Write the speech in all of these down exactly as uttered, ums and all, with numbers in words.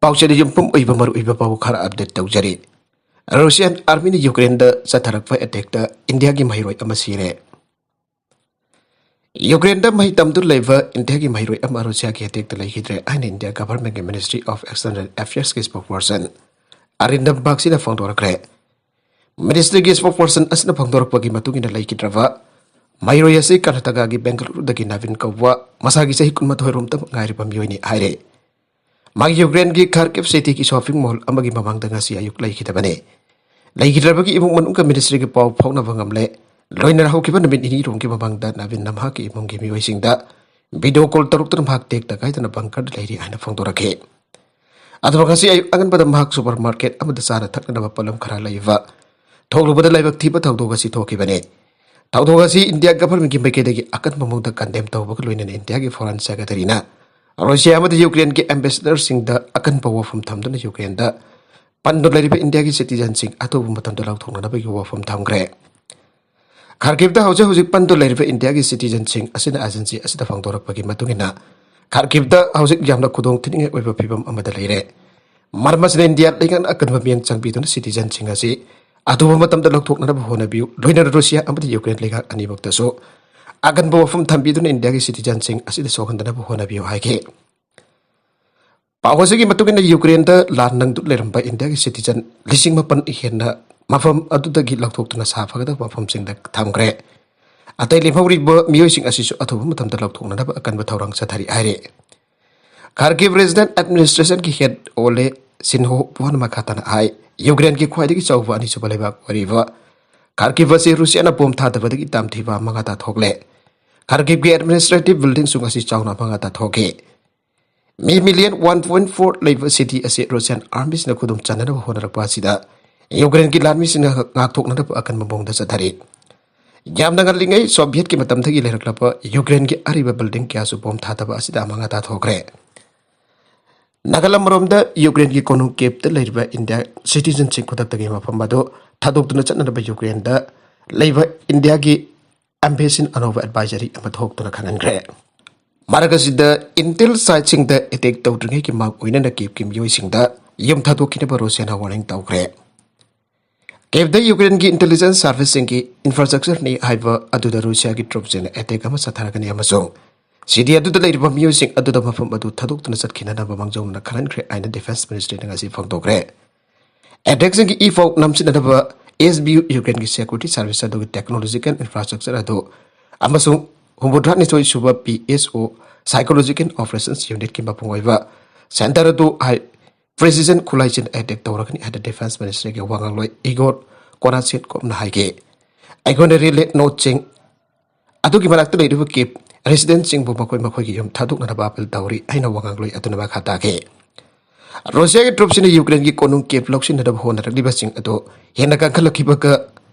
ꯄꯥꯎꯆꯦꯗ ꯌꯨꯝꯐꯝ ꯑꯣꯏꯕ ꯃꯔꯨꯑꯣꯏꯕ ꯄꯥꯎ ꯈꯔ ꯑꯞꯗꯦꯠ ꯇꯧꯖꯔꯤ꯫ ꯔꯨꯁꯤꯌꯥꯟ ꯑꯥꯔꯃꯤꯅ ꯌꯨꯀ꯭ꯔꯦꯟꯗ ꯆꯠꯊꯔꯛꯄ ꯑꯦꯇꯦꯛꯇ ꯏꯟꯗꯤꯌꯥꯒꯤ ꯃꯍꯩꯔꯣꯏ ꯑꯃ ꯁꯤꯔꯦ꯫ ꯌꯨꯀ꯭ꯔꯦꯟꯗ ꯃꯍꯩ ꯇꯝꯗꯨꯅ ꯂꯩꯕ ꯏꯟꯗꯤꯌꯥꯒꯤ ꯃꯍꯩꯔꯣꯏ ꯑꯃ ꯔꯨꯁꯤꯌꯥꯒꯤ ꯑꯦꯇꯦꯛꯇ ꯂꯩꯈꯤꯗ꯭ꯔꯦ ꯍꯥꯏꯅ ꯏꯟꯗꯤꯌꯥ ꯒꯚꯔꯟꯃꯦꯟꯠꯀꯤ ꯃꯤꯅꯤꯁꯇ꯭ꯔꯤ ꯑꯣꯐ ꯑꯦꯛꯁꯇꯔꯅꯦꯜ ꯑꯦꯐꯤꯌꯔꯁꯀꯤ ꯁ꯭ꯄꯣꯛꯄꯔꯁꯟ ꯑꯔꯤꯟꯗꯝ ꯕꯥꯒꯆꯤꯅ ꯐꯣꯡꯗꯣꯔꯛꯈ꯭ꯔꯦ꯫ ꯃꯤꯅꯤꯁꯇ꯭ꯔꯤꯒꯤ ꯁ꯭ꯄꯣꯛꯄꯔꯁꯟ ꯑꯁꯤꯅ ꯐꯣꯡꯗꯣꯔꯛꯄꯒꯤ ꯃꯇꯨꯡ ꯏꯟꯅ, ꯂꯩꯈꯤꯗ꯭ꯔꯕ ꯃꯍꯩꯔꯣꯏ ꯑꯁꯤ ꯀꯔꯅꯥꯇꯀꯥꯒꯤ ꯕꯦꯡꯒꯂꯨꯔꯨꯗꯒꯤ ꯅꯥꯚꯤꯟ ꯀꯧꯕ ꯃꯁꯥꯒꯤ ꯆꯍꯤ ꯀꯨꯟꯃꯥꯊꯣꯏ ꯔꯣꯝꯇ ꯉꯥꯏꯔꯤꯕ ꯃꯤꯑꯣꯏꯅꯤ ꯍꯥꯏꯔꯦ꯫ ꯃꯥꯒꯤ ꯌꯨꯀ꯭ꯔꯦꯟꯒꯤ ꯈꯥꯔꯀꯤꯚ ꯁꯤꯇꯤꯒꯤ ꯁꯣꯞꯄꯤꯡ ꯃꯣꯜ ꯑꯃꯒꯤ ꯃꯃꯥꯡꯗ ꯉꯁꯤ ꯑꯌꯨꯛ ꯂꯩꯈꯤꯗꯕꯅꯤ꯫ ꯂꯩꯈꯤꯗ꯭ꯔꯕꯒꯤ ꯏꯃꯨꯡ ꯃꯅꯨꯡꯒ ꯃꯤꯅꯤꯁꯇ꯭ꯔꯤꯒꯤ ꯄꯥꯎ ꯐꯥꯎꯅꯕ ꯉꯝꯂꯦ꯫ ꯂꯣꯏꯅꯅ ꯍꯧꯈꯤꯕ ꯅꯨꯃꯤꯠ ꯅꯤꯅꯤ ꯔꯣꯝꯒꯤ ꯃꯃꯥꯡꯗ ꯅꯥꯚꯤꯟꯅ ꯃꯍꯥꯛꯀꯤ ꯏꯃꯨꯡꯒꯤ ꯃꯤꯑꯣꯏꯁꯤꯡꯗ ꯚꯤꯗꯤꯑꯣ ꯀꯣꯜ ꯇꯧꯔꯛꯇꯨꯅ ꯃꯍꯥꯛ ꯇꯦꯛꯇ ꯀꯥꯏꯗꯅ ꯕꯪꯀꯔꯗ ꯂꯩꯔꯤ ꯍꯥꯏꯅ ꯐꯣꯡꯗꯣꯔꯛꯈꯤ꯫ ꯑꯗꯨꯒ ꯉꯁꯤ ꯑꯌꯨꯛ ꯑꯉꯟꯕꯗ ꯃꯍꯥꯛ ꯁꯨꯄꯔ ꯃꯥꯔꯀꯦꯠ ꯑꯃꯗ ꯆꯥꯅ ꯊꯛꯅꯅꯕ ꯄꯣꯠꯂꯝ ꯈꯔ ꯂꯩꯕ ꯊꯣꯛꯂꯨꯕꯗ ꯂꯥꯏꯕꯛ ꯊꯤꯕ ꯊꯧꯗꯣꯛ ꯑꯁꯤ ꯊꯣꯛꯈꯤꯕꯅꯤ꯫ ꯊꯧꯗꯣꯛ ꯑꯁꯤ ꯏꯟꯗꯤꯌꯥ ꯒꯚꯔꯟꯃꯦꯟꯠꯀꯤ ꯃꯥꯏꯀꯩꯗꯒꯤ ꯑꯀꯟꯕ ꯃꯑꯣꯡꯗ ꯀꯟꯗꯦꯝ ꯇꯧꯕꯒ ꯂꯣꯏꯅꯅ ꯏꯟꯗꯤꯌꯥꯒꯤ ꯐꯣꯔꯦꯟ ꯁꯦꯀ꯭ꯔꯦꯇꯔꯤꯅ ꯔꯨꯁꯤꯌꯥ ꯑꯃꯗꯤ ꯌꯨꯀ꯭ꯔꯦꯟꯒꯤ ꯑꯦꯝꯕꯦꯁꯦꯗꯔꯁꯤꯡꯗ ꯑꯀꯟꯕ ꯋꯥꯐꯝ ꯊꯝꯗꯨꯅ ꯌꯨꯀ꯭ꯔꯦꯟꯗ ꯄꯟꯗꯨꯅ ꯂꯩꯔꯤꯕ ꯏꯟꯗꯤꯌꯥꯒꯤ ꯁꯤꯇꯤꯖꯟꯁꯤꯡ ꯑꯊꯨꯕ ꯃꯇꯝꯗ ꯂꯧꯊꯣꯛꯅꯅꯕꯒꯤ ꯋꯥꯐꯝ ꯊꯝꯈ꯭ꯔꯦ꯫ ꯈꯥꯔꯀꯤꯚꯇ ꯍꯧꯖꯤꯛ ꯍꯧꯖꯤꯛ ꯄꯟꯗꯨꯅ ꯂꯩꯔꯤꯕ ꯏꯟꯗꯤꯌꯥꯒꯤ ꯁꯤꯇꯤꯖꯟꯁꯤꯡ ꯑꯁꯤꯅ ꯑꯦꯖꯦꯟꯁꯤ ꯑꯁꯤꯗ ꯐꯣꯡꯗꯣꯔꯛꯄꯒꯤ ꯃꯇꯨꯡ ꯏꯟꯅ, ꯈꯥꯔꯀꯤꯚꯇ ꯍꯧꯖꯤꯛ ꯌꯥꯝꯅ ꯈꯨꯗꯣꯡ ꯊꯤꯅꯤꯡꯉꯥꯏ ꯑꯣꯏꯕ ꯐꯤꯕꯝ ꯑꯃꯗ ꯂꯩꯔꯦ꯫ ꯃꯔꯝ ꯑꯁꯤꯅ ꯏꯟꯗꯤꯌꯥ ꯂꯩꯉꯥꯛꯅ ꯑꯀꯟꯕ ꯃꯤꯠꯌꯦꯡ ꯆꯪꯕꯤꯗꯨꯅ ꯁꯤꯇꯤꯖꯟꯁꯤꯡ ꯑꯁꯤ ꯑꯊꯨꯕ ꯃꯇꯝꯗ ꯂꯧꯊꯣꯛꯅꯅꯕ ꯍꯣꯠꯅꯕꯤꯌꯨ, ꯂꯣꯏꯅꯅ ꯔꯨꯁꯤꯌꯥ ꯑꯃꯗꯤ ꯌꯨꯀ꯭ꯔꯦꯟ ꯂꯩꯉꯥꯛ ꯑꯅꯤꯃꯛꯇꯁꯨ ꯑꯀꯟꯕ ꯋꯥꯐꯝ ꯊꯝꯕꯤꯗꯨꯅ ꯏꯟꯗꯤꯌꯥꯒꯤ ꯁꯤꯇꯤꯖꯟꯁꯤꯡ ꯑꯁꯤꯗ ꯁꯣꯛꯍꯟꯗꯅꯕ ꯍꯣꯠꯅꯕꯤꯌꯨ ꯍꯥꯏꯈꯤ꯫ ꯄꯥꯎ ꯑꯁꯤꯒꯤ ꯃꯇꯨꯡ ꯏꯟꯅ, ꯌꯨꯀ꯭ꯔꯦꯟꯗ ꯂꯥꯟ ꯅꯪꯗꯨꯅ ꯂꯩꯔꯝꯕ ꯏꯟꯗꯤꯌꯥꯒꯤ ꯁꯤꯇꯤꯖꯟ ꯂꯤꯁꯤꯡ ꯃꯥꯄꯟ ꯍꯦꯟꯅ ꯃꯐꯝ ꯑꯗꯨꯗꯒꯤ ꯂꯧꯊꯣꯛꯇꯨꯅ ꯁꯥ ꯐꯒꯗꯕ ꯃꯐꯝꯁꯤꯡꯗ ꯊꯝꯈ꯭ꯔꯦ꯫ ꯑꯇꯩ ꯂꯦꯝꯍꯧꯔꯤꯕ ꯃꯤꯑꯣꯏꯁꯤꯡ ꯑꯁꯤꯁꯨ ꯑꯊꯨꯕ ꯃꯇꯝꯗ ꯂꯧꯊꯣꯛꯅꯅꯕ ꯑꯀꯟꯕ ꯊꯧꯔꯥꯡ ꯆꯠꯊꯔꯤ ꯍꯥꯏꯔꯤ꯫ ꯈꯥꯔꯀꯤꯚ ꯔꯤꯖꯅꯦꯜ ꯑꯦꯗꯃꯤꯅꯤꯁꯇ꯭ꯔꯦꯁꯟꯒꯤ ꯍꯦꯗ ꯑꯣꯂꯦ ꯁꯤꯟꯍꯣ ꯄꯨꯍꯟ ꯃꯈꯥ ꯇꯥꯅ ꯍꯥꯏ, ꯌꯨꯀ꯭ꯔꯦꯟꯒꯤ ꯈ꯭ꯋꯥꯏꯗꯒꯤ ꯆꯥꯎꯕ ꯑꯅꯤꯁꯨꯕ ꯂꯩꯕꯥꯛ ꯑꯣꯏꯔꯤꯕ ꯈꯥꯔꯀꯤꯚ ꯑꯁꯤ ꯔꯨꯁꯤꯌꯥꯅ ꯕꯣꯝ ꯊꯥꯗꯕꯗꯒꯤ ꯇꯝꯊꯤꯕ ꯑꯃ ꯉꯥꯛꯇ ꯊꯣꯛꯂꯦ꯫ ꯈꯥꯔꯀꯤꯚꯀꯤ ꯑꯦꯗꯃꯤꯅꯤꯁꯇ꯭ꯔꯦꯇꯤꯚ ꯕꯤꯜꯗꯤꯡꯁꯨ ꯉꯁꯤ ꯆꯥꯎꯅ ꯑꯃ ꯉꯥꯛꯇ ꯊꯣꯛꯈꯤ꯫ ꯃꯤ ꯃꯤꯂꯤꯌꯟ ꯋꯥꯟ ꯄꯣꯏꯟꯠ ꯐꯣꯔ ꯂꯩꯕ ꯁꯤꯇꯤ ꯑꯁꯤ ꯔꯨꯁꯤꯌꯥꯟ ꯑꯥꯔꯃꯤꯁꯤꯡꯅ ꯈꯨꯗꯨꯝ ꯆꯟꯅꯅꯕ ꯍꯣꯠꯅꯔꯛꯄ ꯑꯁꯤꯗ ꯌꯨꯀ꯭ꯔꯦꯟꯒꯤ ꯂꯥꯟꯃꯤꯁꯤꯡꯅ ꯉꯥꯛꯊꯣꯛꯅꯅꯕ ꯑꯀꯟꯕ ꯃꯑꯣꯡꯗ ꯆꯠꯊꯔꯤ꯫ ꯌꯥꯝꯅ ꯉꯜꯂꯤꯉꯩ ꯁꯣꯚꯤꯌꯦꯠꯀꯤ ꯃꯇꯝꯗꯒꯤ ꯂꯩꯔꯛꯂꯕ ꯌꯨꯀ꯭ꯔꯦꯟꯒꯤ ꯑꯔꯤꯕ ꯕꯤꯜꯗꯤꯡ ꯀꯌꯥꯁꯨ ꯕꯣꯝ ꯊꯥꯗꯕ ꯑꯁꯤꯗ ꯑꯃꯥꯡ ꯑꯇꯥ ꯊꯣꯛꯈ꯭ꯔꯦ꯫ ꯅꯥꯒꯥꯂꯦꯟ ꯃꯔꯣꯝꯗ ꯌꯨꯀ꯭ꯔꯦꯟꯒꯤ ꯀꯣꯅꯨꯡ ꯀꯤꯞꯇ ꯂꯩꯔꯤꯕ ꯏꯟꯗꯤꯌꯥ ꯁꯤꯇꯤꯖꯟꯁꯤꯡ ꯈꯨꯗꯛꯇꯒꯤ ꯃꯐꯝ ꯑꯗꯨ ꯊꯥꯗꯣꯛꯇꯨꯅ ꯆꯠꯅꯅꯕ ꯌꯨꯀ꯭ꯔꯦꯟꯗ ꯂꯩꯕ ꯏꯟꯗꯤꯌꯥꯒꯤ ꯑꯦꯝꯕꯦꯁꯤꯅ ꯑꯅꯧꯕ ꯑꯦꯗꯚꯥꯏꯖꯔꯤ ꯑꯃ ꯊꯣꯛꯇꯨꯅ ꯈꯪꯍꯟꯈ꯭ꯔꯦ꯫ ꯃꯔꯛ ꯑꯁꯤꯗ, ꯏꯟꯇꯦꯜ ꯁꯥꯏꯠꯁꯤꯡꯗ ꯑꯦꯇꯦꯛ ꯇꯧꯗ꯭ꯔꯤꯉꯩꯒꯤ ꯃꯥꯡ ꯑꯣꯏꯅꯅ ꯀꯤꯞꯀꯤ ꯃꯤꯑꯣꯏꯁꯤꯡꯗ ꯌꯨꯝ ꯊꯥꯗꯣꯛꯈꯤꯅꯕ ꯔꯨꯁꯤꯌꯥꯅ ꯋꯥꯔꯅꯤꯡ ꯇꯧꯈ꯭ꯔꯦ꯫ ꯀꯤꯞꯇ ꯌꯨꯀ꯭ꯔꯦꯟꯒꯤ ꯏꯟꯇꯦꯂꯤꯖꯦꯟꯁ ꯁꯥꯔꯚꯤꯁꯁꯤꯡꯒꯤ ꯏꯟꯐ꯭ꯔꯥꯁ꯭ꯇ꯭ꯔꯛꯆꯔꯅꯤ ꯍꯥꯏꯕ ꯑꯗꯨꯗ ꯔꯨꯁꯤꯌꯥꯒꯤ ꯇ꯭ꯔꯨꯞꯁꯤꯡꯅ ꯑꯦꯇꯦꯛ ꯑꯃ ꯆꯠꯊꯔꯒꯅꯤ ꯑꯃꯁꯨꯡ ꯁꯤꯇꯤ ꯑꯗꯨꯗ ꯂꯩꯔꯤꯕ ꯃꯤꯑꯣꯏꯁꯤꯡ ꯑꯗꯨꯗ ꯃꯐꯝ ꯑꯗꯨ ꯊꯥꯗꯣꯛꯇꯨꯅ ꯆꯠꯈꯤꯅꯅꯕ ꯃꯥꯡꯖꯧꯅꯅ ꯈꯪꯍꯟꯈ꯭ꯔꯦ ꯍꯥꯏꯅ ꯗꯤꯐꯦꯟꯁ ꯃꯤꯅꯤꯁꯇ꯭ꯔꯤꯅ ꯉꯁꯤ ꯐꯣꯡꯗꯣꯛꯈ꯭ꯔꯦ꯫ ꯑꯦꯇꯦꯛꯁꯤꯡꯒꯤ ꯏ ꯄꯥꯎ ꯅꯝꯁꯤꯟꯅꯅꯕ ꯑꯦꯁ ꯕꯤ ꯌꯨ ꯌꯨꯀ꯭ꯔꯦꯟꯒꯤ ꯁꯦꯀ꯭ꯌꯨꯔꯤꯇꯤ ꯁꯥꯔꯚꯤꯁ ꯑꯗꯨꯒꯤ ꯇꯦꯛꯅꯣꯂꯣꯖꯤꯀꯦꯜ ꯏꯟꯐ꯭ꯔꯥꯁ꯭ꯇ꯭ꯔꯛꯆꯔ ꯑꯗꯨ ꯑꯃꯁꯨꯡ ꯍꯨꯝꯐꯨꯇꯔꯥꯅꯤꯊꯣꯏ ꯁꯨꯕ ꯄꯤ ꯑꯦꯁ ꯑꯣ ꯁꯥꯏꯀꯣꯂꯣꯖꯤꯀꯦꯜ ꯑꯣꯄꯔꯦꯁꯟꯁ ꯌꯨꯅꯤꯠꯀꯤ ꯃꯄꯨꯡ ꯑꯣꯏꯕ ꯁꯦꯟꯇꯔ ꯑꯗꯨ ꯍꯥꯏ ꯄ꯭ꯔꯤꯁꯤꯖꯟ ꯈꯨꯠꯂꯥꯏꯁꯤꯡ ꯑꯦꯇꯦꯛ ꯇꯧꯔꯒꯅꯤ ꯍꯥꯏꯅ ꯗꯤꯐꯦꯟꯁ ꯃꯤꯅꯤꯁꯇ꯭ꯔꯤꯒꯤ ꯋꯥ ꯉꯥꯡꯂꯣꯏ ꯏꯒꯣꯔ ꯀꯣꯅꯥꯁꯦꯠꯀꯣꯞꯅ ꯍꯥꯏꯈꯤ꯫ ꯑꯩꯈꯣꯏꯅ ꯔꯤꯂꯦ ꯅꯣꯠꯁꯤꯡ ꯑꯗꯨꯒꯤ ꯃꯅꯥꯛꯇ ꯂꯩꯔꯤꯕ ꯀꯤꯞ ꯔꯦꯁꯤꯗꯦꯟꯠꯁꯤꯡꯕꯨ ꯃꯈꯣꯏ ꯃꯈꯣꯏꯒꯤ ꯌꯨꯝ ꯊꯥꯗꯣꯛꯅꯅꯕ ꯑꯥꯄꯤꯜ ꯇꯧꯔꯤ ꯍꯥꯏꯅ ꯋꯥ ꯉꯥꯡꯂꯣꯏ ꯑꯗꯨꯅ ꯃꯈꯥ ꯇꯥꯈꯤ꯫ ꯔꯨꯁꯤꯌꯥꯒꯤ ꯇ꯭ꯔꯨꯞꯁꯤꯡꯅ ꯌꯨꯀ꯭ꯔꯦꯟꯒꯤ ꯀꯣꯅꯨꯡ ꯀꯤꯞ ꯂꯧꯁꯤꯟꯅꯅꯕ ꯍꯣꯠꯅꯔꯛꯂꯤꯕꯁꯤꯡ ꯑꯗꯨ ꯍꯦꯟꯅ ꯀꯟꯈꯠꯂꯛꯈꯤꯕꯒ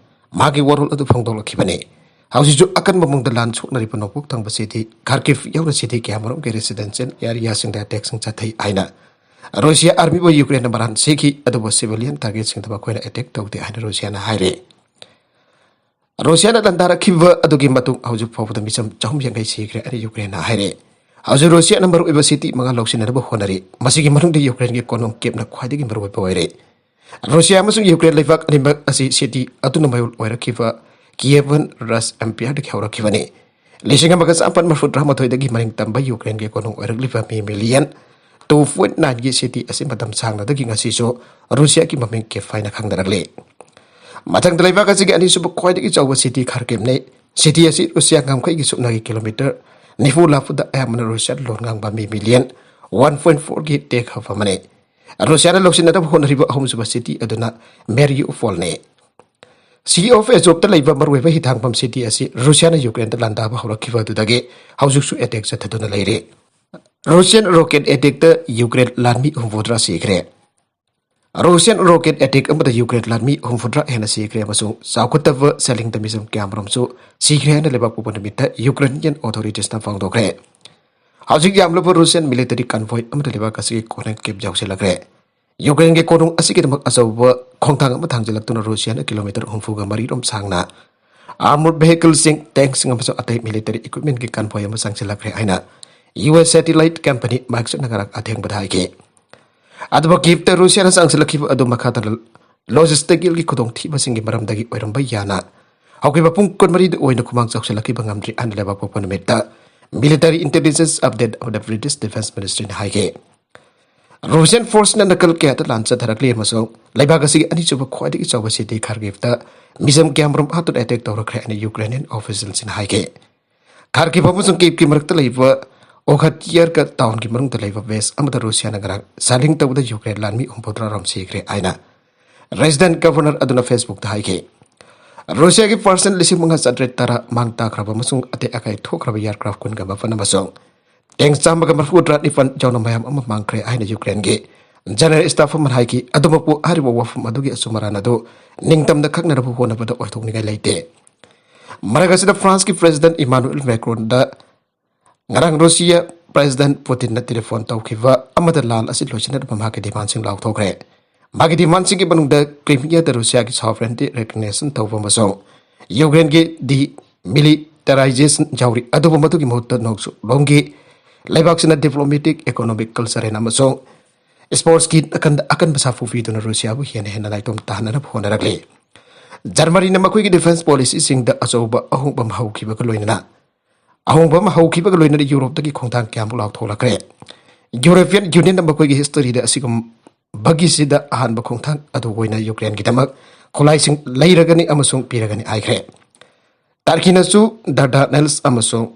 ꯃꯥꯒꯤ ꯋꯥꯔꯣꯜ ꯑꯗꯨ ꯐꯣꯡꯗꯣꯛꯂꯛꯈꯤꯕꯅꯤ꯫ ꯍꯧꯖꯤꯛꯁꯨ ꯑꯀꯟꯕ ꯃꯑꯣꯡꯗ ꯂꯥꯟ ꯁꯣꯛꯅꯔꯤꯕ ꯅꯣꯡꯄꯣꯛ ꯊꯪꯕ ꯁꯤꯇꯤ ꯈꯥꯔꯀꯤꯚ ꯌꯧꯅ ꯁꯤꯇꯤ ꯀꯌꯥꯃꯔꯨꯝꯒꯤ ꯔꯦꯁꯤꯗꯦꯟꯁꯤꯌꯦꯜ ꯑꯦꯔꯤꯌꯥꯁꯤꯡꯗ ꯑꯦꯇꯦꯛꯁꯤꯡ ꯆꯠꯊꯩ ꯍꯥꯏꯅ ꯔꯨꯁꯤꯌꯥ ꯑꯥꯔꯃꯤꯕꯨ ꯌꯨꯀ꯭ꯔꯦꯟꯅ ꯃꯔꯥꯟ ꯁꯤꯈꯤ, ꯑꯗꯨꯕꯨ ꯁꯤꯚꯤꯂꯤꯌꯟ ꯇꯥꯔꯒꯦꯠꯁꯤꯡꯗ ꯃꯈꯣꯏꯅ ꯑꯦꯇꯦꯛ ꯇꯧꯗꯦ ꯍꯥꯏꯅ ꯔꯨꯁꯤꯌꯥꯅ ꯍꯥꯏꯔꯤ꯫ ꯔꯨꯁꯤꯌꯥꯅ ꯂꯥꯟꯗꯥꯔꯛꯈꯤꯕ ꯑꯗꯨꯒꯤ ꯃꯇꯨꯡ ꯍꯧꯖꯤꯛ ꯐꯥꯎꯕꯗ ꯃꯤꯆꯝ ꯆꯍꯨꯝ ꯌꯥꯡꯈꯩ ꯁꯤꯈ꯭ꯔꯦ ꯍꯥꯏꯅ ꯌꯨꯀ꯭ꯔꯦꯟꯅ ꯍꯥꯏꯔꯤ꯫ ꯍꯧꯖꯤꯛ ꯔꯨꯁꯤꯌꯥꯅ ꯃꯔꯨꯑꯣꯏꯕ ꯁꯤꯇꯤ ꯃꯉꯥ ꯂꯧꯁꯤꯟꯅꯅꯕ ꯍꯣꯠꯅꯔꯤ꯫ ꯃꯁꯤꯒꯤ ꯃꯅꯨꯡꯗ ꯌꯨꯀ꯭ꯔꯦꯟꯒꯤ ꯀꯣꯅꯨꯡ ꯀꯤꯞꯅ ꯈ꯭ꯋꯥꯏꯗꯒꯤ ꯃꯔꯨꯑꯣꯏꯕ ꯑꯣꯏꯔꯦ꯫ ꯔꯨꯁꯤꯌꯥ ꯑꯃꯁꯨꯡ ꯌꯨꯀ꯭ꯔꯦꯟ ꯂꯩꯕꯥꯛ ꯑꯅꯤꯃꯛ ꯑꯁꯤ ꯁꯤꯇꯤ ꯑꯗꯨꯅ ꯃꯌꯣꯜ ꯑꯣꯏꯔꯛꯈꯤꯕ ꯀꯤꯌꯦꯚꯟ ꯔꯁ ꯑꯦꯝꯄꯤꯌꯔꯗꯒꯤ ꯍꯧꯔꯛꯈꯤꯕꯅꯤ꯫ ꯂꯤꯁꯤꯡ ꯑꯃꯒ ꯆꯥꯃꯥꯄꯟ ꯃꯔꯤꯐꯨ ꯇꯔꯥꯃꯥꯊꯣꯏꯗꯒꯤ ꯃꯅꯤꯡ ꯇꯝꯕ ꯌꯨꯀ꯭ꯔꯦꯟꯒꯤ ꯀꯣꯅꯨꯡ ꯑꯣꯏꯔꯛꯂꯤꯕ ꯃꯤ ꯃꯤꯂꯤꯌꯟ ꯇꯨ ꯄꯣꯏꯟꯠ ꯅꯥꯏꯟꯒꯤ ꯁꯤꯇꯤ ꯑꯁꯤ ꯃꯇꯝ ꯁꯥꯡꯅꯗꯒꯤ ꯉꯁꯤꯁꯨ ꯔꯨꯁꯤꯌꯥꯒꯤ ꯃꯃꯤꯡ ꯀꯤꯞ ꯍꯥꯏꯅ ꯈꯪꯅꯔꯛꯂꯤ꯫ ꯃꯊꯪꯗ ꯂꯩꯕꯥꯛ ꯑꯁꯤꯒꯤ ꯑꯅꯤꯁꯨꯕ ꯈ꯭ꯋꯥꯏꯗꯒꯤ ꯆꯥꯎꯕ ꯁꯤꯇꯤ ꯈꯥꯔꯀꯤꯞꯅꯤ꯫ ꯁꯤꯇꯤ ꯑꯁꯤ ꯔꯨꯁꯤꯌꯥ ꯉꯝꯈꯩꯒꯤ ꯁꯨꯞꯅꯒꯤ ꯀꯤꯂꯣꯃꯤꯇꯔ ꯅꯤꯐꯨ ꯂꯥꯞꯄꯗ ꯑꯌꯥꯝꯕꯅ ꯔꯨꯁꯤꯌꯥ ꯂꯣꯟ ꯉꯥꯡꯕ ꯃꯤ ꯃꯤꯂꯤꯌꯟ ꯋꯥꯟ ꯄꯣꯏꯟꯠ ꯐꯣꯔꯒꯤ ꯇꯦꯛ ꯍꯥꯞꯄ ꯑꯃꯅꯤ꯫ ꯔꯨꯁꯤꯌꯥꯅ ꯂꯧꯁꯤꯟꯅꯅꯕ ꯍꯣꯠꯅꯔꯤꯕ ꯑꯍꯨꯝꯁꯨꯕ ꯁꯤꯇꯤ ꯑꯗꯨꯅ ꯃꯦꯔꯤꯌꯨꯄꯣꯜꯅꯤ꯫ ꯁꯤ ꯑꯣꯐ ꯑꯦꯖꯣꯞꯇ ꯂꯩꯕ ꯃꯔꯨꯑꯣꯏꯕ ꯍꯤꯊꯥꯡꯐꯝ ꯁꯤꯇꯤ ꯑꯁꯤ ꯔꯨꯁꯤꯌꯥꯅ ꯌꯨꯀ꯭ꯔꯦꯟꯗ ꯂꯥꯟꯗꯥꯕ ꯍꯧꯔꯛꯈꯤꯕ ꯑꯗꯨꯗꯒꯤ ꯍꯧꯖꯤꯛꯁꯨ ꯑꯦꯇꯦꯛ ꯆꯠꯊꯗꯨꯅ ꯂꯩꯔꯤ꯫ ꯔꯨꯁꯤꯌꯟ ꯔꯣꯀꯦꯠ ꯑꯦꯇꯦꯛꯇ ꯌꯨꯀ꯭ꯔꯦꯟ ꯂꯥꯟꯃꯤ ꯍꯨꯝꯐꯨꯇꯔꯥ ꯁꯤꯈ꯭ꯔꯦ꯫ ꯔꯨꯁꯤꯌꯟ ꯔꯣꯀꯦꯠ ꯑꯦꯇꯦꯛ ꯑꯃꯗ ꯌꯨꯀ꯭ꯔꯦꯟ ꯂꯥꯟꯃꯤ ꯍꯨꯝꯐꯨꯇꯔꯥ ꯍꯦꯟꯅ ꯁꯤꯈ꯭ꯔꯦ ꯑꯃꯁꯨꯡ ꯆꯥꯎꯈꯠꯇꯕ ꯁꯦꯂꯤꯡꯗ ꯃꯤꯆꯝ ꯀꯌꯥꯃꯔꯨꯝꯁꯨ ꯁꯤꯈ꯭ꯔꯦ ꯍꯥꯏꯅ ꯂꯩꯕꯥꯛ ꯄꯣꯛꯄ ꯅꯨꯃꯤꯠꯇ ꯌꯨꯀ꯭ꯔꯦꯅꯤꯌꯟ ꯑꯣꯊꯣꯔꯤꯇꯤꯁꯅ ꯐꯣꯡꯗꯣꯛꯈ꯭ꯔꯦ꯫ ꯍꯧꯖꯤꯛ ꯌꯥꯝꯂꯕ ꯔꯨꯁꯤꯌꯟ ꯃꯤꯂꯤꯇꯔꯤ ꯀꯟꯚꯣꯏ ꯑꯃꯗ ꯂꯩꯕꯥꯛ ꯑꯁꯤꯒꯤ ꯀꯣꯅꯨꯡ ꯀꯤꯞ ꯌꯧꯁꯤꯜꯂꯛꯈ꯭ꯔꯦ꯫ ꯌꯨꯀ꯭ꯔꯦꯟꯒꯤ ꯀꯣꯅꯨꯡ ꯑꯁꯤꯒꯤꯗꯃꯛ ꯑꯆꯧꯕ ꯈꯣꯡꯊꯥꯡ ꯑꯃ ꯊꯥꯡꯖꯤꯜꯂꯛꯇꯨꯅ ꯔꯨꯁꯤꯌꯥꯅ ꯀꯤꯂꯣꯃꯤꯇꯔ ꯍꯨꯝꯐꯨꯒ ꯃꯔꯤ ꯔꯣꯝ ꯁꯥꯡꯅ Armored vehicleꯁꯤꯡ, tanksꯁꯤꯡ ꯑꯃꯁꯨꯡ ꯑꯇꯩ military equipmentꯀꯤ convoy ꯑꯃ ꯆꯪꯁꯤꯜꯂꯛꯈ꯭ꯔꯦ ꯍꯥꯏꯅ U S satellite company ꯃꯥꯏꯛꯁꯣꯠꯅ ꯉꯔꯥꯡ ꯑꯊꯦꯡꯕꯗ ꯍꯥꯏꯈꯤ꯫ ꯑꯗꯨꯕꯨ ꯀꯤꯞꯇ ꯔꯨꯁꯤꯌꯥꯅ ꯆꯪꯁꯤꯜꯂꯛꯈꯤꯕ ꯑꯗꯨ ꯃꯈꯥ ꯇꯥꯅ logisticalꯒꯤ ꯈꯨꯗꯣꯡꯊꯤꯕꯁꯤꯡꯒꯤ ꯃꯔꯝꯗꯒꯤ ꯑꯣꯏꯔꯝꯕ ꯌꯥꯅ ꯍꯧꯈꯤꯕ ꯄꯨꯡ ꯀꯨꯟꯃꯔꯤꯗ ꯑꯣꯏꯅ ꯈꯨꯃꯥꯡ ꯆꯥꯎꯁꯤꯜꯂꯛꯈꯤꯕ ꯉꯝꯗ꯭ꯔꯤ ꯍꯥꯏꯅ ꯂꯩꯕꯥꯛ ꯄꯣꯛꯄ ꯅꯨꯃꯤꯠꯇ military intelligence update ꯑꯃꯗ British Defense Ministryꯅ ꯍꯥꯏꯈꯤ꯫ Russian forceꯅ ꯅꯥꯀꯜ ꯀꯌꯥꯗ ꯂꯥꯟ ꯆꯠꯊꯔꯛꯂꯤ ꯑꯃꯁꯨꯡ ꯂꯩꯕꯥꯛ ꯑꯁꯤꯒꯤ ꯑꯅꯤꯁꯨꯕ ꯈ꯭ꯋꯥꯏꯗꯒꯤ ꯆꯥꯎꯕ city Kharkivꯇ ꯃꯤꯖꯝ ꯀꯌꯥꯃꯔꯨꯝ ꯍꯥꯠꯇꯨꯅ attack ꯇꯧꯔꯛꯈ꯭ꯔꯦ ꯍꯥꯏꯅ Ukrainian officialꯁꯤꯡꯅ ꯍꯥꯏꯈꯤ꯫ Kharkiv ꯑꯃꯁꯨꯡ Kievꯀꯤ ꯃꯔꯛꯇ ꯂꯩꯕ Okhatyivka townꯒꯤ ꯃꯅꯨꯡꯗ ꯂꯩꯕ base ꯑꯃꯗ ꯔꯨꯁꯤꯌꯥꯅ ꯉꯔꯥꯡ shelling ꯇꯧꯕꯗ Ukraine ꯂꯥꯟꯃꯤ ꯍꯨꯝꯐꯨꯇꯔꯥ ꯔꯣꯝ ꯁꯤꯈ꯭ꯔꯦ ꯍꯥꯏꯅ resident governor ꯑꯗꯨꯅ Facebookꯇ ꯍꯥꯏꯈꯤ꯫ ꯔꯨꯁꯤꯌꯥꯒꯤ percent ꯂꯤꯁꯤꯡ ꯃꯉꯥ ꯆꯥꯇ꯭ꯔꯦꯠ ꯇꯔꯥ ꯃꯥꯡ ꯇꯥꯛꯈ꯭ꯔꯕ ꯑꯃꯁꯨꯡ ꯑꯇꯦꯛ ꯑꯀꯥꯏ ꯊꯣꯛꯈ꯭ꯔꯕ aircraft ꯀꯨꯟꯒ ꯃꯥꯄꯟ ꯑꯃꯁꯨꯡ tank ꯆꯥꯝꯃꯒ ꯃꯔꯤꯐꯨꯇꯔꯥ ꯅꯤꯄꯥꯟ ꯌꯥꯎꯅ ꯃꯌꯥꯝ ꯑꯃ ꯃꯥꯡꯈ꯭ꯔꯦ ꯍꯥꯏꯅ Ukraineꯒꯤ general staff ꯑꯃꯅ ꯍꯥꯏꯈꯤ꯫ ꯑꯗꯨꯃꯛꯄꯨ ꯍꯥꯏꯔꯤꯕ ꯋꯥꯐꯝ ꯑꯗꯨꯒꯤ ꯑꯆꯨꯝ ꯑꯔꯥꯟ ꯑꯗꯨ ꯅꯤꯡꯇꯝꯅ ꯈꯪꯅꯅꯕ ꯍꯣꯠꯅꯕꯗ ꯑꯣꯏꯊꯣꯛꯅꯤꯡꯉꯥꯏ ꯂꯩꯇꯦ꯫ ꯃꯔꯛ ꯑꯁꯤꯗ Franceꯀꯤ President Emmanuel Macronꯗ ꯉꯔꯥꯡ ꯔꯨꯁꯤꯌꯥ President Putinꯅ telephone ꯇꯧꯈꯤꯕ ꯑꯃꯗ ꯂꯥꯟ ꯑꯁꯤ ꯂꯣꯏꯁꯤꯟꯅꯅꯕ ꯃꯍꯥꯛꯀꯤ demandꯁꯤꯡ ꯂꯥꯎꯊꯣꯛꯈ꯭ꯔꯦ꯫ ꯃꯥꯒꯤ demandꯁꯤꯡꯒꯤ ꯃꯅꯨꯡꯗ Crimeaꯗ ꯔꯨꯁꯤꯌꯥꯒꯤ sovereignty recognition ꯇꯧꯕ ꯑꯃꯁꯨꯡ Ukraineꯒꯤ demilitarization ꯌꯥꯎꯔꯤ, ꯑꯗꯨꯕꯨ ꯃꯗꯨꯒꯤ ꯃꯍꯨꯠꯇ ꯅꯣꯡꯆꯨꯞꯂꯣꯝꯒꯤ ꯂꯩꯕꯥꯛꯁꯤꯅ diplomatic, economic, cultural ꯑꯃꯁꯨꯡ sportsꯀꯤ ꯅꯥꯀꯟꯗ ꯑꯀꯟꯕ ꯁꯥꯐꯨ ꯄꯤꯗꯨꯅ ꯔꯨꯁꯤꯌꯥꯕꯨ ꯍꯦꯟꯅ ꯍꯦꯟꯅ ꯅꯥꯏꯇꯣꯝ ꯇꯥꯍꯟꯅꯅꯕ ꯍꯣꯠꯅꯔꯛꯂꯤ꯫ ꯖꯔꯃꯅꯤꯅ ꯃꯈꯣꯏꯒꯤ defence policyꯁꯤꯡꯗ ꯑꯆꯧꯕ ꯑꯍꯣꯡꯕ ꯑꯃ ꯍꯧꯈꯤꯕꯒ ꯂꯣꯏꯅꯅ ꯑꯍꯣꯡꯕ ꯑꯃ ꯍꯧꯈꯤꯕꯒ ꯂꯣꯏꯅꯅ ꯌꯨꯔꯣꯞꯇꯒꯤ ꯈꯣꯡꯊꯥꯡ ꯀꯌꯥꯃꯨꯛ ꯂꯥꯎꯊꯣꯛꯂꯛꯈ꯭ꯔꯦ꯫ European Unionꯅ ꯃꯈꯣꯏꯒꯤ historyꯗ ꯑꯁꯤꯒꯨꯝꯕꯒꯤꯁꯤꯗ ꯑꯍꯥꯟꯕ ꯈꯣꯡꯊꯥꯡ ꯑꯗꯨ ꯑꯣꯏꯅ Ukraineꯒꯤꯗꯃꯛ ꯈꯨꯠꯂꯥꯏꯁꯤꯡ ꯂꯩꯔꯒꯅꯤ ꯑꯃꯁꯨꯡ ꯄꯤꯔꯒꯅꯤ ꯍꯥꯏꯈ꯭ꯔꯦ꯫ Turkeyꯅꯁꯨ Dardanelles ꯑꯃꯁꯨꯡ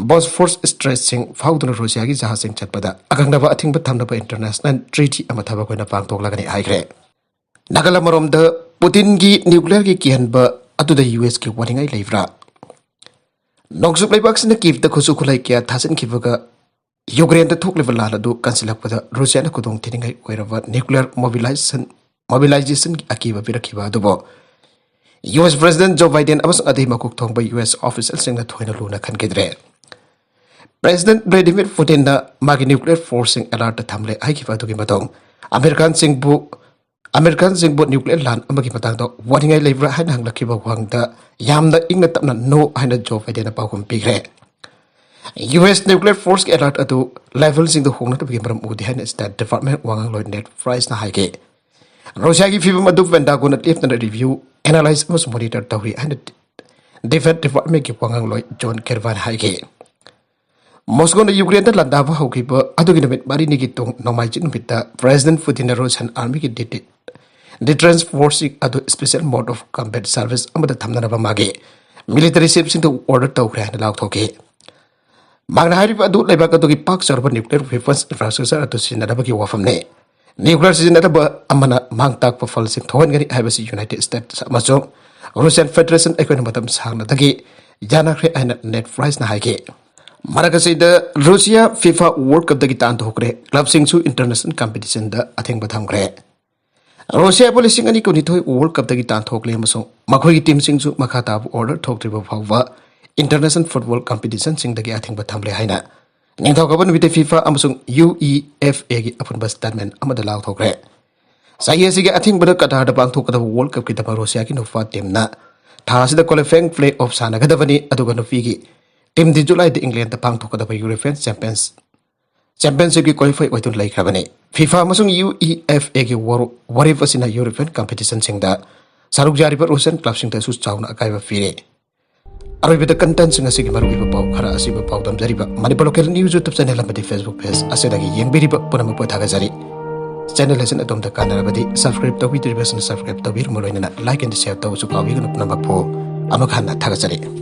Bosphorus Straitsꯁꯤꯡ ꯐꯥꯎꯗꯨꯅ ꯔꯨꯁꯤꯌꯥꯒꯤ ꯖꯍꯥꯖꯁꯤꯡ ꯆꯠꯄꯗ ꯑꯀꯛꯅꯕ ꯑꯊꯤꯡꯕ ꯊꯝꯅꯕ international treaty ꯑꯃ ꯊꯕꯛ ꯑꯣꯏꯅ ꯄꯥꯡꯊꯣꯛꯂꯒꯅꯤ ꯍꯥꯏꯈ꯭ꯔꯦ꯫ ꯅꯥꯀꯜ ꯑꯃꯔꯣꯝꯗ, ꯄꯨꯇꯤꯟꯒꯤ nuclearꯒꯤ ꯀꯤꯍꯟꯕ ꯑꯗꯨꯗ USꯀꯤ ꯋꯥꯅꯤꯡꯉꯥꯏ ꯂꯩꯕ꯭ꯔꯥ? ꯅꯣꯡꯆꯨꯞ ꯂꯩꯕꯥꯛꯁꯤꯡꯅ ꯀꯤꯞꯇ ꯈꯨꯠꯁꯨ ꯈꯨꯠꯂꯥꯏ ꯀꯌꯥ ꯊꯥꯖꯤꯟꯈꯤꯕꯒ ꯌꯨꯀ꯭ꯔꯦꯟꯗ ꯊꯣꯛꯂꯤꯕ ꯂꯥꯟ ꯑꯗꯨ ꯀꯟꯁꯤꯜꯂꯛꯄꯗ ꯔꯨꯁꯤꯌꯥꯅ ꯈꯨꯗꯣꯡ ꯊꯤꯅꯤꯡꯉꯥꯏ ꯑꯣꯏꯔꯕ nuclear mobilization mobilizationꯒꯤ ꯑꯀꯤꯕ ꯄꯤꯔꯛꯈꯤꯕ ꯑꯗꯨꯕꯨ US President Joe Biden ꯑꯃꯁꯨꯡ ꯑꯇꯩ ꯃꯀꯣꯛ ꯊꯣꯡꯕ US officialꯁꯤꯡꯅ ꯊꯣꯏꯅ ꯂꯨꯅ ꯈꯟꯈꯤꯗ꯭ꯔꯦ꯫ President Vladimir Putinꯅ ꯃꯥꯒꯤ nuclear forceꯁꯤꯡ alertꯇ ꯊꯝꯂꯦ ꯍꯥꯏꯈꯤꯕ ꯑꯗꯨꯒꯤ ꯃꯇꯨꯡ ꯑꯃꯦꯔꯤꯀꯥꯟꯁꯤꯡꯕꯨ ꯑꯃꯦꯔꯤꯀꯥꯟꯁꯤꯡꯕꯨ nuclear ꯂꯥꯟ ꯑꯃꯒꯤ ꯃꯇꯥꯡꯗ ꯋꯥꯅꯤꯡꯉꯥꯏ ꯂꯩꯕ꯭ꯔꯥ ꯍꯥꯏꯅ ꯍꯪꯂꯛꯈꯤꯕ ꯋꯥꯍꯪꯗ ꯌꯥꯝꯅ ꯏꯪꯅ ꯇꯞꯅ no ꯍꯥꯏꯅ ꯖꯣ ꯕꯥꯏꯗꯦꯟꯅ ꯄꯥꯎꯈꯨꯝ ꯄꯤꯈ꯭ꯔꯦ꯫ ꯌꯨ ꯑꯦꯁ nuclear forceꯀꯤ alert ꯑꯗꯨ levelꯁꯤꯡꯗ ꯍꯣꯡꯅꯗꯕꯒꯤ ꯃꯔꯝ ꯎꯗꯦ ꯍꯥꯏꯅ State Department ꯋꯥꯉꯥꯡꯂꯣꯏ Ned Priceꯅ ꯍꯥꯏꯈꯤ꯫ ꯔꯨꯁꯤꯌꯥꯒꯤ ꯐꯤꯕꯝ ꯑꯗꯨ Pentagonꯅ ꯂꯦꯞꯇꯅ review, analyze ꯑꯃꯁꯨꯡ monitor ꯇꯧꯔꯤ ꯍꯥꯏꯅ Defense Departmentꯀꯤ ꯋꯥꯉꯥꯡꯂꯣꯏ John Kirbyꯅ ꯍꯥꯏꯈꯤ꯫ ꯃꯣꯁꯀꯣꯅ ꯌꯨꯀ꯭ꯔꯦꯟꯗ ꯂꯥꯟꯗꯥꯕ ꯍꯧꯈꯤꯕ ꯑꯗꯨꯒꯤ ꯅꯨꯃꯤꯠ ꯃꯔꯤꯅꯤꯒꯤ ꯇꯨꯡ ꯅꯣꯡꯃꯥꯏꯖꯤꯡ ꯅꯨꯃꯤꯠꯇ President Putinꯅ Russian Armyꯒꯤ dete-, deterrence forceꯁꯤꯡ ꯑꯗꯨ special mode of combat service ꯑꯃꯗ ꯊꯝꯅꯅꯕ ꯃꯥꯒꯤ military shipꯁꯤꯡꯗ order ꯇꯧꯈ꯭ꯔꯦ ꯍꯥꯏꯅ ꯂꯥꯎꯊꯣꯛꯈꯤ꯫ ꯃꯍꯥꯛꯅ ꯍꯥꯏꯔꯤꯕ ꯑꯗꯨ ꯂꯩꯕꯥꯛ ꯑꯗꯨꯒꯤ ꯄꯥꯛ ꯆꯥꯎꯔꯕ nuclear weapons infrastructure ꯑꯗꯨ ꯁꯤꯖꯤꯟꯅꯅꯕꯒꯤ ꯋꯥꯐꯝꯅꯤ꯫ Nuclear ꯁꯤꯖꯤꯟꯅꯗꯕ ꯑꯃꯅ ꯃꯥꯡ ꯇꯥꯛꯄ ꯐꯜꯁꯤꯡ ꯊꯣꯛꯍꯟꯒꯅꯤ ꯍꯥꯏꯕꯁꯤ United States ꯑꯃꯁꯨꯡ Russian Federation ꯑꯩꯈꯣꯏꯅ ꯃꯇꯝ ꯁꯥꯡꯅꯗꯒꯤ ꯌꯥꯅꯈ꯭ꯔꯦ ꯍꯥꯏꯅ Ned Priceꯅ ꯍꯥꯏꯈꯤ꯫ ꯃꯔꯛ ꯑꯁꯤꯗ ꯔꯨꯁꯤꯌꯥ FIFA World Cupꯇꯒꯤ ꯇꯥꯟꯊꯣꯛꯈ꯭ꯔꯦ, clubꯁꯤꯡꯁꯨ international competitionꯗ ꯑꯊꯤꯡꯕ ꯊꯝꯈ꯭ꯔꯦ꯫ ꯔꯨꯁꯤꯌꯥꯕꯨ ꯂꯤꯁꯤꯡ ꯑꯅꯤ ꯀꯨꯟꯅꯤꯊꯣꯏ World Cupꯇꯒꯤ ꯇꯥꯟꯊꯣꯛꯂꯦ ꯑꯃꯁꯨꯡ ꯃꯈꯣꯏꯒꯤ teamꯁꯤꯡꯁꯨ ꯃꯈꯥ ꯇꯥꯕ order ꯊꯣꯛꯇ꯭ꯔꯤꯕ ꯐꯥꯎꯕ international football competitionꯁꯤꯡꯗꯒꯤ ꯑꯊꯤꯡꯕ ꯊꯝꯂꯦ ꯍꯥꯏꯅ ꯅꯤꯡꯊꯧꯀꯥꯕ ꯅꯨꯃꯤꯠꯇ FIFA ꯑꯃꯁꯨꯡ UEFAꯒꯤ ꯑꯄꯨꯟꯕ statement ꯑꯃꯗ ꯂꯥꯎꯊꯣꯛꯈ꯭ꯔꯦ꯫ ꯆꯍꯤ ꯑꯁꯤꯒꯤ ꯑꯊꯤꯡꯕꯗ ꯀꯇꯥꯔꯗ ꯄꯥꯡꯊꯣꯛꯀꯗꯕ World Cupꯀꯤꯗꯃꯛ ꯔꯨꯁꯤꯌꯥꯒꯤ ꯅꯨꯄꯥ teamꯅ ꯊꯥ ꯑꯁꯤꯗ qualifying playoff ꯁꯥꯟꯅꯒꯗꯕꯅꯤ, ꯑꯗꯨꯒ ꯅꯨꯄꯤꯒꯤ teamꯗꯤ ꯖꯨꯂꯥꯏꯗ Englandꯗ ꯄꯥꯡꯊꯣꯛꯀꯗꯕ European Champions, Championshipꯀꯤ qualify ꯑꯣꯏꯗꯨꯅ ꯂꯩꯈ꯭ꯔꯕꯅꯤ꯫ FIFA ꯑꯃꯁꯨꯡ UEFAꯒꯤ ꯋꯥꯔꯣ-, ꯋꯥꯔꯦꯞ ꯑꯁꯤꯅ European competitionꯁꯤꯡꯗ ꯁꯔꯨꯛ ꯌꯥꯔꯤꯕ Russian clubꯁꯤꯡꯗꯁꯨ ꯆꯥꯎꯅ ꯑꯀꯥꯏꯕ ꯄꯤꯔꯦ꯫ ꯑꯔꯣꯏꯕꯗ contentꯁꯤꯡ ꯑꯁꯤꯒꯤ ꯃꯔꯨꯑꯣꯏꯕ ꯄꯥꯎ ꯈꯔ ꯑꯁꯤꯕꯨ ꯄꯥꯎꯗꯝꯖꯔꯤꯕ Manipur Local News YouTube channel ꯑꯃꯗꯤ Facebook page ꯑꯁꯤꯗꯒꯤ ꯌꯦꯡꯕꯤꯔꯤꯕ ꯄꯨꯝꯅꯃꯛꯄꯨ ꯊꯥꯒꯠꯆꯔꯤ꯫ Channel ꯑꯁꯤꯅ ꯑꯗꯣꯝꯗ ꯀꯥꯟꯅꯔꯕꯗꯤ subscribe ꯇꯧꯕꯤꯗ꯭ꯔꯤꯕꯁꯤꯡꯅ subscribe ꯇꯧꯕꯤꯔꯝꯃ ꯂꯣꯏꯅꯅ like and share ꯇꯧꯕꯁꯨ ꯀꯥꯎꯕꯤꯒꯅꯨ꯫ ꯄꯨꯝꯅꯃꯛꯄꯨ ꯑꯃꯨꯛ ꯍꯟꯅ ꯊꯥꯒꯠꯆꯔꯤ꯫